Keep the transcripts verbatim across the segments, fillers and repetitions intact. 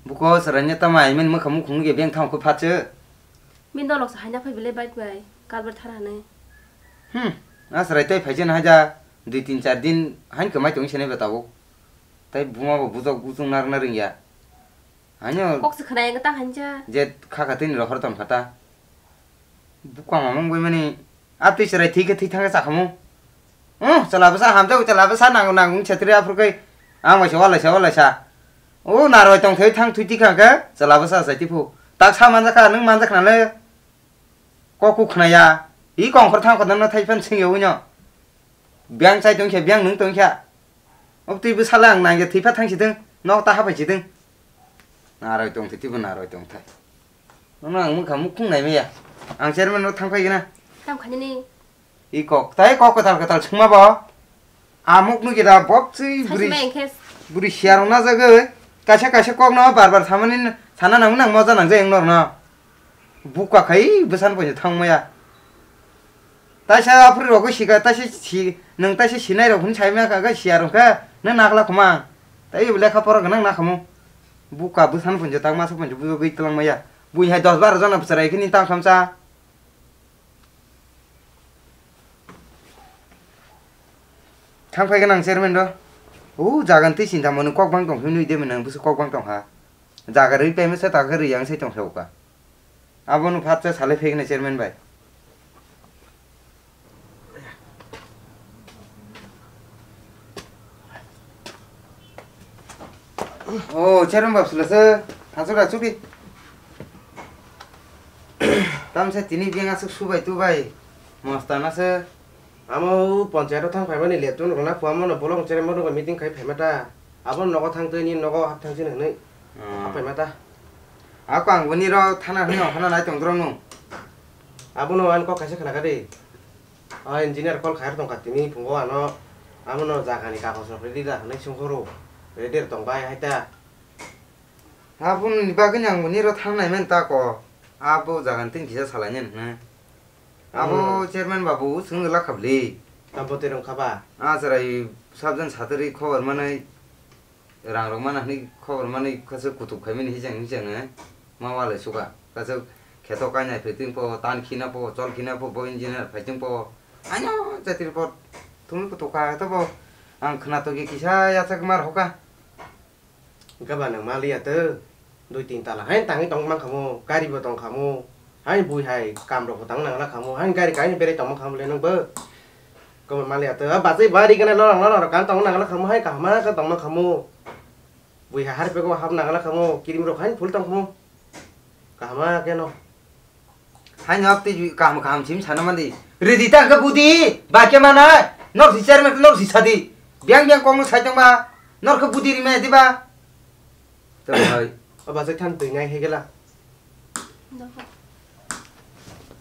Buko chwraino tamo aimen mwkha mukhung nugya beng thang khe phatse. Bini dolok se haina phai belai bike bai, karbar thar hanai. Hmm, a chwrai tei phaijani haja, dui tin char din hain kwmai tongwi se nai ba tabuk. Tai buma bo bujok bujung narwkna rwngya. Haino kok se khwnai ang ta hanja. Je kha kha tini rohor ton kha ta. Buka mamang bai mani, a twi chwrai thwi khe thwi thang khe chakhamu. Uh, chwla bwsa hamjak, chwla bwsa nango nango wng chetri aphuru khe. Ang bai se walai sa walai sa. O narwai tong thai thang thwi tikha khe chwla bwsa sai tiphu. Tak sa manjak kha, nwng manjak khna le. Kok ku khna ya. I kongkhor thang kho nang thai phan sing ya wino. Biyang chai tong khe, biyang nwng tong khe. Ob twi bwsala ang nang ya thwi pha thang si thung. Nok ta ha pai si thung. Narwai tong thai, twi bo narwai tong thai. Nono ang mwkha mukhung nai maya. Ang chairman no thang phai gana. Tam khani ni. I kok, tai kok kwtal kwtal sungma bo. Amuk nugwi da bok chwi Sachi bwrwi, mai engkhe. Bwrwi siyarok najagwi. Kaisa kaisa kokno bar bar samani sana nang nang moja nang jai norno. Buka khai bwsan poisa thang maya. Taisa aphuru rok sika, taisa si, nwng taisa sinai rok hwn sai maya kha, siyarok khe, nwng nakla khuma. Tai lekha pora gwnang na khamu. Buka bwsan poisa tang masa poisa bujogwi twlang maya. Bui hai dos baro jona bwchara khini tang khamsa. Thang phai gwnang chairman ro. O jagan twi sinta mano kok bang tong hinwi de mano busu kok bang tong ha. Jaga rwi pemesa ta khe rwi yang sai tong sa uka. Abono phatsa salai phai gwnang chairman bai. O, chairman bab sila se, thansuk ra chukdi. Tamsa tini biyang asuk subai tubai, mosta na se. Amo panchayat o thang phaimani leptun rwna phuamono bolong chairman rok meeting khai phaima ta. Abo nogo thang twi ni nogo hap thang sini hwnwi. Hmm. Hap phaima ta. Ako ang boni ro thana hwnwi ongkhorna nai tong drong nung. Abono ani kok kaisa khna kha di. O engineer call khair tongkha tini phungo ano amono jagani kagoj rok ready da hwnwi sungkhoro ready rw tongbai hai ta. Aboni bagwino ang boni ro thangnai man ta ko abo jagani tini kisa salainani hwnwi. Abo hmm. Chairman babu swngwi lakha bwli. Tambo twi rwngkha ba? Ah chwrai sabjan satwrwi khobor manwi. Rang rok mana hwnwi khobor manwi khasa kutuk phaimani hijang hijang ma walai suka. Khasa kheto kainai phaitwng po, tan khina po, chol khina po, bo engineer phaitwng po. Ano jatri po thumwi kutuk kha to bo. Ang khna to ge kisa yachak mar hoka. Gaba nang maliya to. Dui tin tala hain tangwi tong mankhamu, gari bo tongkhamu. Hain bui hai kam rok bo tang nang lakhamu, hain gari kaini berai tong mankhamu le nang bo. Komo maliya to, a bachai bari gana lorong lorong kan tong nang lakhamu, hain kahama ka tong mankhamu. Bui hai har pego hap nang lakhamu, kirim rok hain phul tongkhamu. Kahama keno. Haino twi kaham kaham sim sana mandi. Ridi ta khe budi, ba khe mana? Nor si chairman nor si sadi. Biang biang kong no sai tong ba. Nor khe budi ri me di ba. To hai. O ba sai than twi ngai he gela.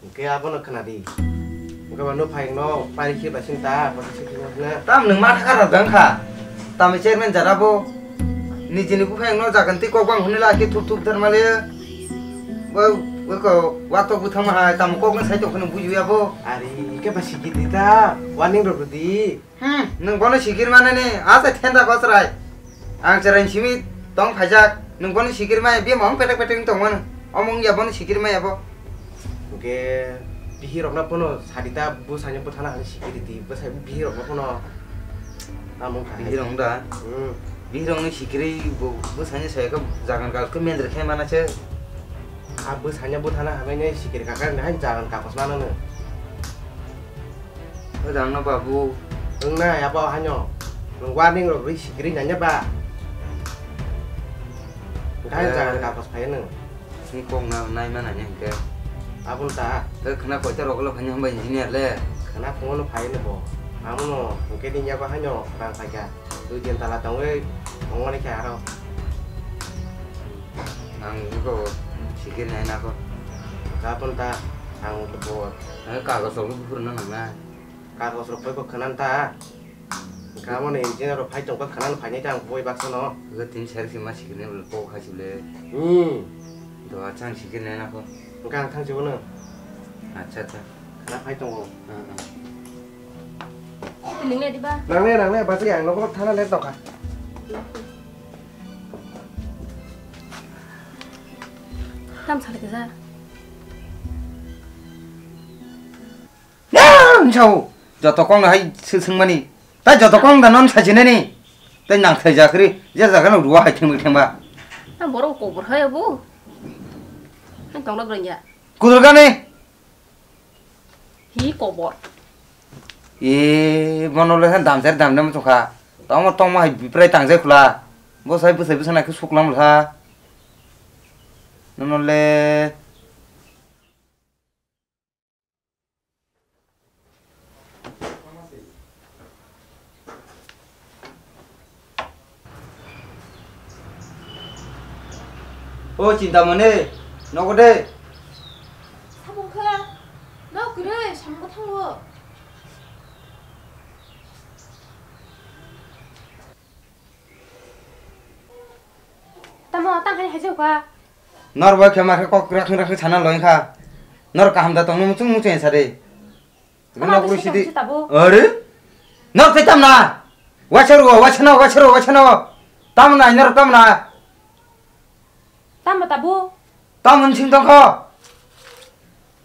Hwnkhe abono khna di. Hwnkhe ba no phai no pari khe ba sinta, pari khe ba na. Tam nwng ma thakar rok dang kha. Tamo chairman jara bo. Nijini buphang no jagan twi kok bang hwnwi la khe thup thup thar male. Bo, bo ko, watok buthang ma hai, tamo kok no sai tong phano buji ya bo. Ari, ke ba sigi di ta, warning rok di. Hmm, nwng bono sikir manani, a se thenda ko chwrai. Ang chwrai simi tong phaijak, nwng bono sikir maya, bia mong petek petek tong mano. Omong ya bono sikir maya bo. Hwnkhe bihirokno phano sadi ta bwsanya bwthana hwnwi sikiri di, bwsai bihirokno phano tamung kha. Bihirok da? Hmm. Bihirokni sikiri bo bwsanya saya khe jagan kagos khe mendri khai mana se. A bwsanya bwthana hwnwi sikiri kha khe hai jagan kagos manano. O jangno babu. Wngnai abo hanyo. Nwng warning rok rwi sikiri nanya ba. Hai jagan kagos phai nwng. Ni kok na nai mana ni hingke. Aboni ta. Te khna koita rok lo phani hamba engineer le. Khna phungo no phai no bo. Amo no hingke ni yaba haino rang phaika. Dui din tala tongwi tongmani khe aro. Ang iko sikir nai nako. Aboni ta ang bo. Ang kagos rok buphuru no nang na. Kagos rok pai bo khna ta. Hwnkhe amo ni engineer rok phai tongkha khwnani phainai ta ang boi baksa no. Hwnkhe tini sari se ma sikirnai bole kok hai se bole. Hmm. Do acha ang sikirnai nako. Hwnkhe ang thang se bono. Acha acha. Khwna phai tongo. Ah, ah. Nang le diba? Nang le nang le bachai ang nogo thana le tongkha. Tam sal kisa. Nang sao, joto kong hai swi swngmani. Tai joto kong da non sajinani. Tai nang thai jakri, je jaga no ruwa hai thengwi thengba. Nang borok kobor hai abo. Nang tongla branya. Kudurgani. Hi kobor. E, bono le han damsar damdam tongkha. Tongma tongma hai biprai tangjai khula. Bo sai bwsai bwsana khe suklang lha. Nono le. O Chintamoni, nogo de. Samung kha, nok kwrwi, samung thango. Tamo tang hai hai jokha. Nor bai khe ma khe kok rakhung rakhung sana loi kha. Nor kaham da tongno muchung muchung sa de. Ama Nor bisi sidi. Tongsi tabo. Are? Nor te tam na. Wacha ro, wacha na, wacha ro, wacha na. Tam na, nor tam na. Tam ba tabo. Tam mun sing tong kho.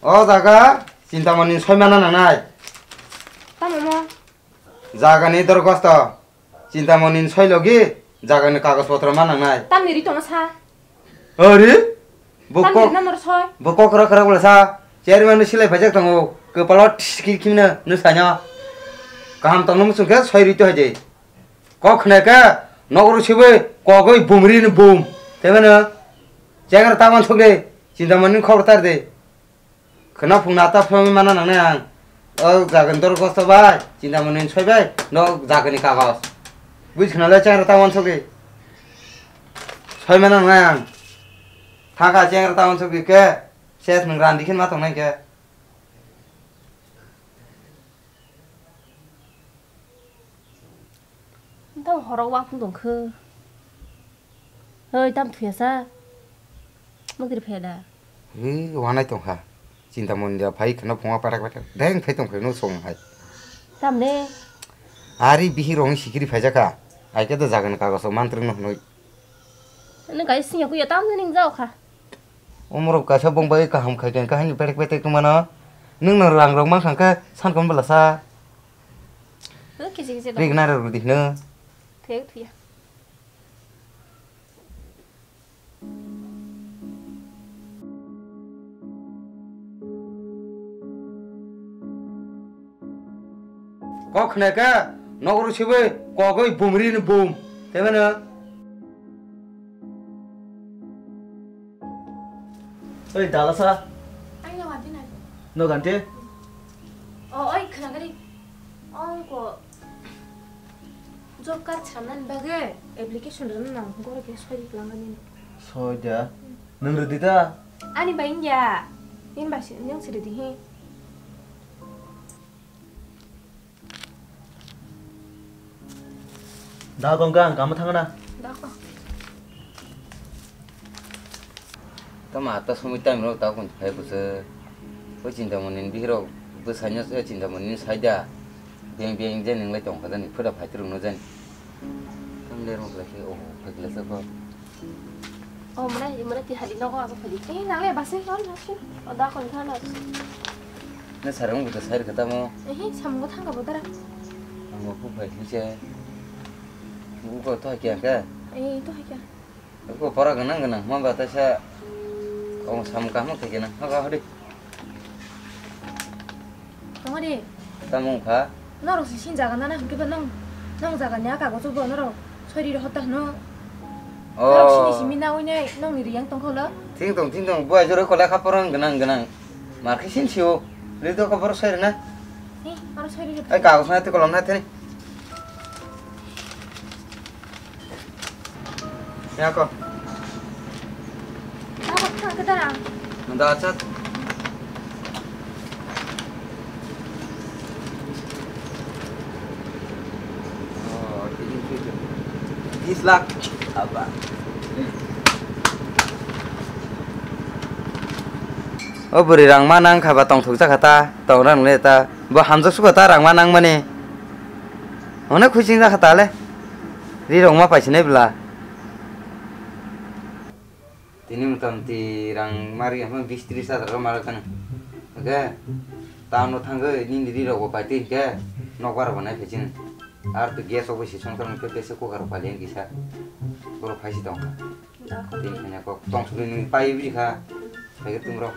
O jaga Chintamoni soi mana nangnai. Tamo mo. Jagani dorgosto. Chintamoni soi logi jagani kagoj potro ma nangnai. Tamni ri tongma sa. Ari? Bo Tamni kok, ri namar soi. Bo kok khara khara bwla sa. Chairman ni silai phaijak tongo. Kwpalo this khi khimna nw sanyo. Kaham tongno muchung khe soi ri to haide. Kok khna khe nogro sibai kogoi bumri ni bum. Tebeno. Chairman ta man sokle. Chintamoni khobor tar de. Khwna phungna ta phai mana nangnai ang. O jagani dorgosto bai, Chintamoni soi bai, no jagani kagos. Buj khwna le chengra ta wansok di. Soi mana nangnai ang. Thangkha chengra ta wansok di khe, ses nwng randi khe ma tongnai khe. Tamo horok wapung tongkhe. Hoi, tam thuya sa. Mugri pheda. Hi, wanai tongkha. Chintamoni da phai kheno phunga parak parak. Deng phai tongkha no song hai. Tamne. Ari bihirokni sikiri phaijakha. Aike da jagani kagosok mantrwngno hwnwi. Nang kai singya kuya tam ning jao kha. Omorok kaisa bongbai kaham khai khe kahini petek petek tongmano. Nwng no rang rok mankha khe sankon bwlasa. Kisi kisi dong. Rik nara rudi hino. Thuya thuya. Kok khna khe nogro sibai kogoi bumri ni bum. Tebeno. Oi, dalasa. Ai, no, adi na. No gante? O, oi, khna gari. Ongko. Job card sanani bagwi application rwna nang, goro khe soi ri kwlangani. Soi da. Nwng rwdi da? Ani bai wngya. Nini bai se, nwng se rwdi hi. Da kong kang, kamo thangna. Da kong. Tamo ata somoi time rok ta kun phai bwswk. O Chintamoni ni bihirok bwsaino se Chintamoni ni saida. Beng beng je nwnglai tongkha jani, phoda phaitrok no jani. Tam ler mo khlai khe, oh, phai khlai sa ko. Oh, mane, mane ti hali nogo abo phai. Eh, nangle base, hal, hal, hal. Oh, da kon khan. Ne sarang buta sai khe tamo. Eh, samungo thangka bo dara. Ang ko phai khlai se. Buko to kya kya? Eh, to kya? Ko pora ganang ganang ma ba ta sa. Kong sam kaham khe ganang. Ha ka hadi. Tong di. Tamung kha. Norok si sin jaga nana hingke ba nong, nong jaga nya kago chubo norok soi ri ro hota hno. Oh. Norok sini simi na oi nai nong ni riyang tong kholo. Thing tong, thing tong, buai jora ko lekha porang ganang ganang. Mar khe sin sio. Ri do ko bor soi rena. Ni, aro soi ri ro. Ai kago na te kolom na te ni. Yako. Ako thang ke darang. Manda achat. Oh, ini tujuh. Bis lakh. Apa? O bwrwi rang ma nang kha ba tongthok jakha ta, tong rang le ta. Bo hamjak sukha ta rang ma nang mani. Onek khuising jakha ta le. Ri rong ma paisinai bwla. Tini motamoti rang mari ama bis tris hajar rok mara kano. Oke. Tamo thangwi nini ri rok bo paitwi ke nokbar bo nai phaichini. Ar to gas obo si songkar mukhe bese cooker pali ang kisa. Boro phaisi tong. Tin khanya kok tong suri nung pai biji kha. Phai tum rok.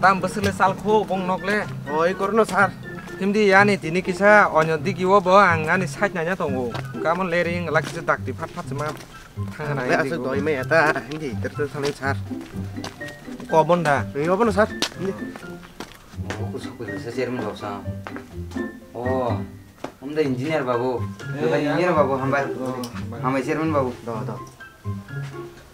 Tam bwswk le sal khu bong nok le. Oi korno sir. Himdi yani tini kisa onyo digi o bo ang ani side nanya tongo. Gamon le ring lak kisa dakti phat phat sema. Thang nai. Le asuk doi maya ta hindi ter ter thang sir. Kobon da. Oi kobon sir. Hindi. Oh, kusuk kusuk sa chairman bab sa. Oh. Hambai engineer babu. Eh, hambai engineer babu, hambai. Oh, hambai. Hambai chairman babu. Do, do.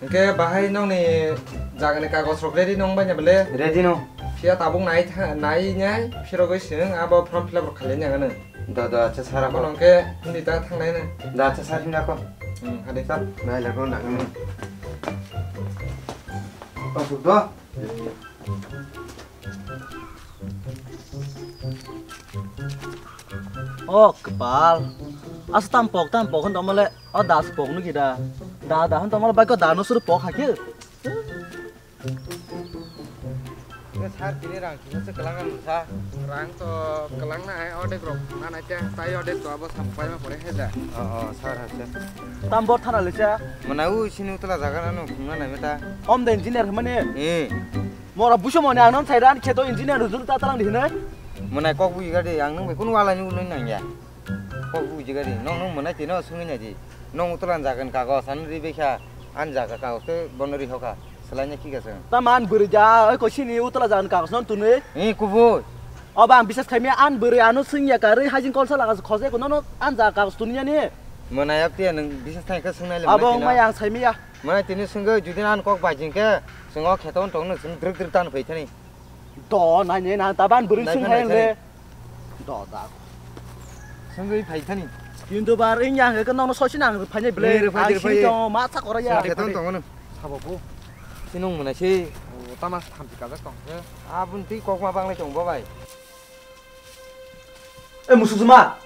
Hwnkhe bahai nokni jagani kagoj rok ready nong bai bele? Ready no. Phiya tabuk nai tha-, nai nai phirogwi swng abo form fill up rok khalai nang ano. Do, do, acha sir ako. Bono hwnkhe hindi ta thangnai no. Do, acha sir hindi ako. Hmm, hadi. Sir. Nai lako nang. Pasuk do. O kwpal, asa tam pok tam pok hwn tongmale, o da se pok nukhi da, da da hwn tongmale bai ko da no suru pok hakhe. Sir, tini rang kisa se kwlang ang sa. Rang to kwlang na hai, ordek rok na nai te, tai ordek to abo sam pai ma pore he da. O, o, sir, ha, sir. Tam bor thana le cha. Mana u sini utla jaga na no khungna nai beta. Om da engineer hmane. Eh. Mora busu mone ang nang sai ran kheto engineer rujul ta talang di hinai. Mwnai kok bui gadi ang nang bai kun wala ni ulai nang ya. Kok bui gadi nong nong mwnai tino sungni nai di. Nong utulan jagan kagos an ri bekha an jaga kagos ke bono ri hoka. Selanya ki gasang. Ta man buri ja oi ko sini utulan jagan kagos non tunui. Ni kubu. Oba ang bisas khaimia an buri ano sungya ka ri hajing kolsa laga khose ko nono an jaga kagos tunia ni. Mwnai apti nang bisas thai ka sungnai le. Abo mwnai tino. Mai ang saimia. Mane tini swngwi judi nang kok bai jing khe, chwng o kheto wng tong nw chwng drwk drwk tang phai thani. Do nai nai nang taban bwrwi swng hai le. Do da. Swngwi phai thani. Kintu bar wng yang khe nono sosi nang phai nai ble. Rwphai di, rwphai di. Ang sini tong ma sa kora ya. Kheto wng tong nw. Sabo bo. Sinung mwnai se. O tama thamchi kajak tong khe. Abun twi kok ma banglai tong bo bai. Eh, Musujuma.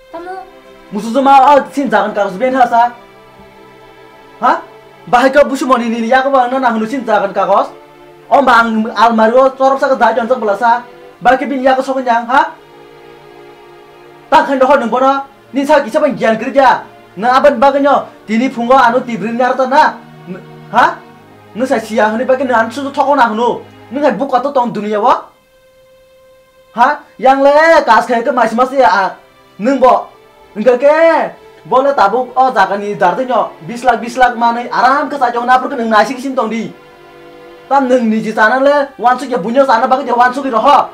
Tamo? Musujuma, oh, sin jagan kagos ben ha sa. Ha? Bahai ka busu moni ni ya ka ba na na hunu sin jagan kagos. Om ba ang almari o chorop sa ka dai jon sa bela sa. Ba ke bin ya ka sokon yang, ha? Ta khan dohor nung bono. Ni sa kisa ban gyan kri ja. Na aban ba ka nyo. Tini phungo anu tibrin ngar ta na. N-, ha? Nung sa siya huni ba ke nung an su thokon na hunu. Nung hai buka to tong dunia wo. Ha? Yang le kas khe ke mas mas ya. Nung bo. Hingke ke. Bo le tabuk o jaga ni dar tei no. Bis lakh, bis lakh manui aram khe sa jong na pur ke nung nai sing sing tong di. Tam nung niji sana le. Wansuk ya bunyo sana bak ya wansuk ro ho.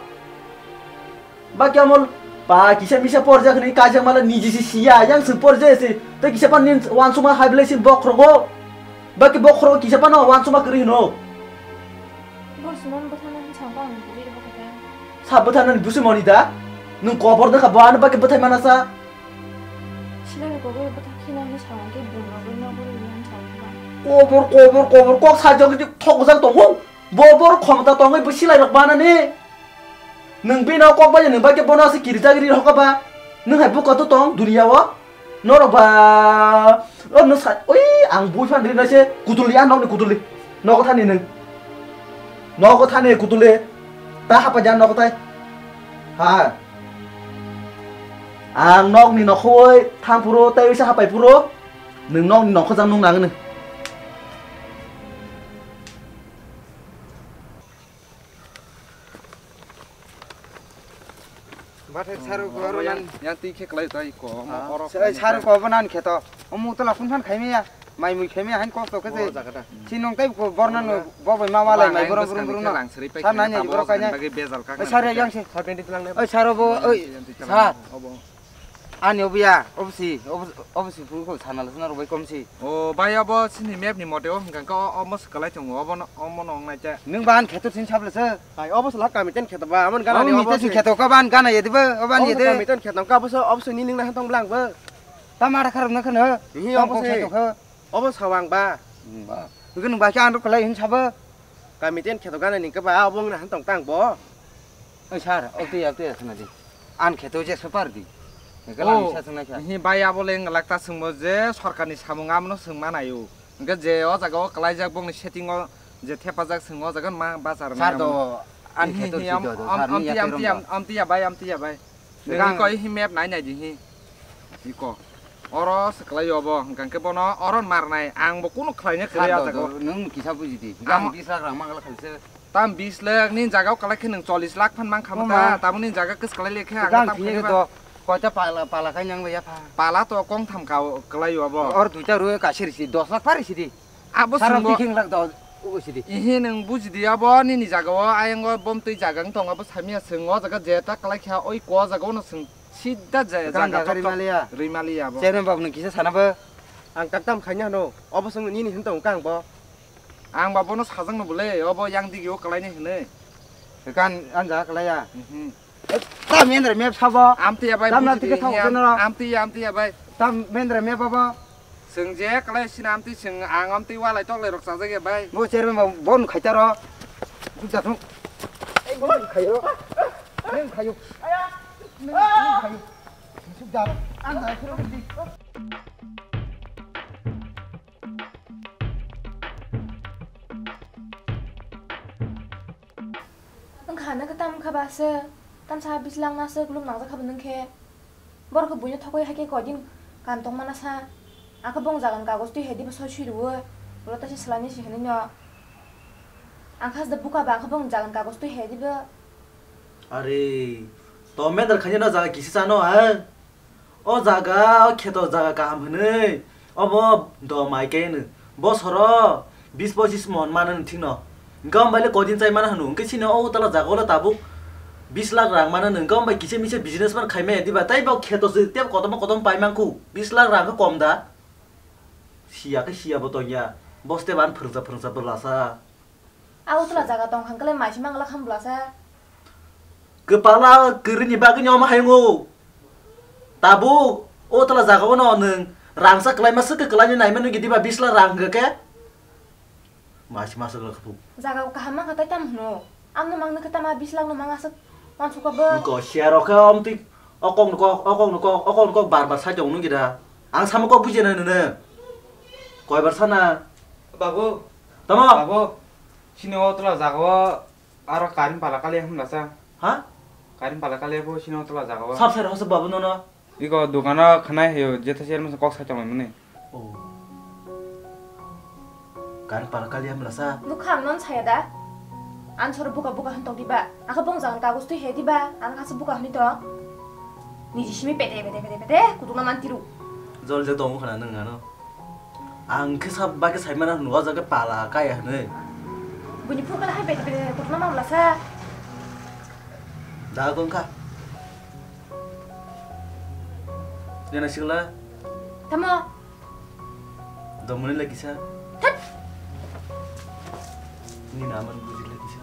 Bak ya mol. Pa kisa misa por jak ni ka jak mala niji si siya. Yang sing por je si. Te kisa pan nin wansuk ma hai ble sin bok ro go. Bak bok ro kisa pan wansuk ma kri no. Bor simon bwthana hinwi sangkha ang bwrwi rokha khe. Sa bwthana ni busi moni da? Nung kobor da kha bo ano bak bwthai mana sa? Silai ni kobor bwthai khina hinwi sangkha khe bung rok no bwrwi hinwi sangkha. Kobor, kobor, kobor kok sa jok thok jak tong ho. Bo bor khomta tong bo silai rok bana ni. Nung bino kok bai nung bak bono se kiri jagri rokha ba. Nung hai buka to tong dunia o. Norok ba, o no sa, oi, ang bui fan ri nase kutuli, a nokni kutuli. Nogo thani nung. Nogo thani kutuli. Ta hapa jan nogo tai. Ha. Ang nokni nokho oi thang puro, tai oisa hapai puro. Nung nokni nokho jang nung nang nung. Bathai saru ko aro yang, yang twi khe klai tai ko, omo oro. Saru ko bo nan kheto. Omo tola phun phan khaimaya. Mai mui khaimaya hain kok to khe. Si nong tai ko borna no bo bai ma walai mai borom borom borom no. Sa nai ni borok kaina. Sar yang se. Oi sar bo oi. Sar. Ani obo ya, obo si, obo, obo si phuru ko sana lwsna rok bai kom si. O bai obo sini map ni mote o hwnkha khe o, omo swkalai tongo, obo no, omo no wngnai cha. Nwng ba an kheto sin sable se. Hai obo swla kami ten kheto ba, amon gana ni obo si kheto ka ban gana yedi ba, oban yedi. Kami ten kheto ka obo so, obo so ni nwng na tong blang ba. Ta mara kharok na khano. Hi obo se. Obo sawang ba. Ba. Nwng ba khe an rok kalai hin sabo. Kami ten kheto gana ni kaba obo wngna han tong tang bo. Oi sir, oktwi oktwi khna di. An kheto je super di. Galam sa swngnai kha. Hi bai abo le ngalak ta swngbo je sorkar ni samung amno swngma naio. Hwnkhe je o jaga o kwlaijak bongni setting o je thepajak, chwng o jaga ma bachar Sir do, ani khe to hi hi am, sir, am, sir ni amtiya, yakhe amtiya, romda. Amtiya bai, amtiya bai. Nini koi hi map nai nai di hi. Iko. Oro se kwlai obo, hwnkhe bono oro marnai, ang bo kunu khlaina kwrwi o jaga o. Sir do, nwng kisa buji di. Ang bis lakh rang mangla khalse. Tam bis lakh ni jaga o kwlai khe nwng chollish lakh phan mang kha ta, tamoni jaga kwswk kwlai le khe ang tam khe do. Koita pala, pala khai nang ya pha. Pala to kong tham ka kwlai o bo. Or duita ru ka siri si dos lakh pari si di. Abo sara swngo. Biking lak do, ugo sidi. Ihi nwng buji di abo nini jaga o, ayang o bom twi jaga wng tong abo samya swng o jaga je ta kwlai kha oi ko jaga o no swng sida je jaga tok tok. Rimaliya. Rimaliya abo. Chairman babu nwng kisa sana bo. Ang kaktam khaina hano, obo swng nini hin tong kang bo. Ang ba bono sajang no bole, obo yang digi o kwlai ni hinwi. Kan an jaga kwlai ya. Mhm. Tam mendra map sabo. Amtiya bai tam buji na tike di thok hiya, kenara. Amtiya, amtiya bai. Tam mendra map abo. Seng je kalai sina amti seng ang amti walai toklai rok sajak ya bai. Bo chairman ba bon khaitaro. Buja thung. Ei bon khayo. Neng khayo. Neng khayo. Suk dar. Ang dai khiro di. Wngkha nokhe tamo wngkha ba se, tamsa bislak na se kuluk nangjak kha bo nokhe. Borok khe buino thokwi hai khe koidin kam tongmana sa. Ang khe bong jagan kagoj twi hai diba soi sui rwo. Ulo taisa swlainai se hinwi no. Ang khe buka ba ang khe bong jagan kagoj twi hai diba. Are, to medal khaina no jaga kisi chano ha? O jaga, o kheto jaga kaham hwnwi, obo do mai khe hwnwi. Bosoro bis pochis mon mano thikno. Hwnkhe omo baile koidin chai mano hwnwi. Hwnkhe chini o utala jaga o tabuk bis lakh rang mano hwnwi. Hwnkhe omo bai kisa misa business man khai maya diba? Tei bo kheto se tei kotorma kotorma pai mankhu. Bis lakh rang khe kom da? Siya khe siya bo tongya. Bo se tei ban phwrwngsa phwrwngsa bwlasa. A utla jaga tong khan kle mai se mangla kham bwlasa. Kwpala kwrwini bagwi ni omo hayungo. Tabuk o utla jaga o no nwng rangsa kwlai ma swk kwlai ni nai mano gidi ba bis lakh rang hwnkhe. Mai se ma swk lakh phuk. Jaga kaham ma kha tai tam hwno. Amno mang nokhe tama bis lakh no mang aswk wansuk kha bo. Ko share rok khe omtwi okong no kok, okong no kok, okong no kok bar bar sai tong nung gida. Ang samo kok bujina nene. Koi bar sana. Babu. Tamo. Babu. Sini o tola jaga o aro karin pala kali hamla sa. Ha? Karin pala kali bo sini o tola jaga o. Sab sai rok se babu nono. Iko dukano khanai hayo, jetha se masa kok sai tongmani. Oh. Kan pala kali hamla sa. Bukha ang non saya da. An soro buka buka han tong diba. Aka bong jangan kagus tu he diba. An kasa buka hani to. Ni jisimi pete pete pete pete kutung naman tiru. Jol je tong khana nang ano. Ang khe sa ba khe sai mana hwnwi o jaga pala kaya hwnwi. Buini phukala hai bede bede kutma mamla sa. Da gong kha. Nena sikla. Tamo. Domoni lagi sa. Thut. Ni naman buji lagi sa.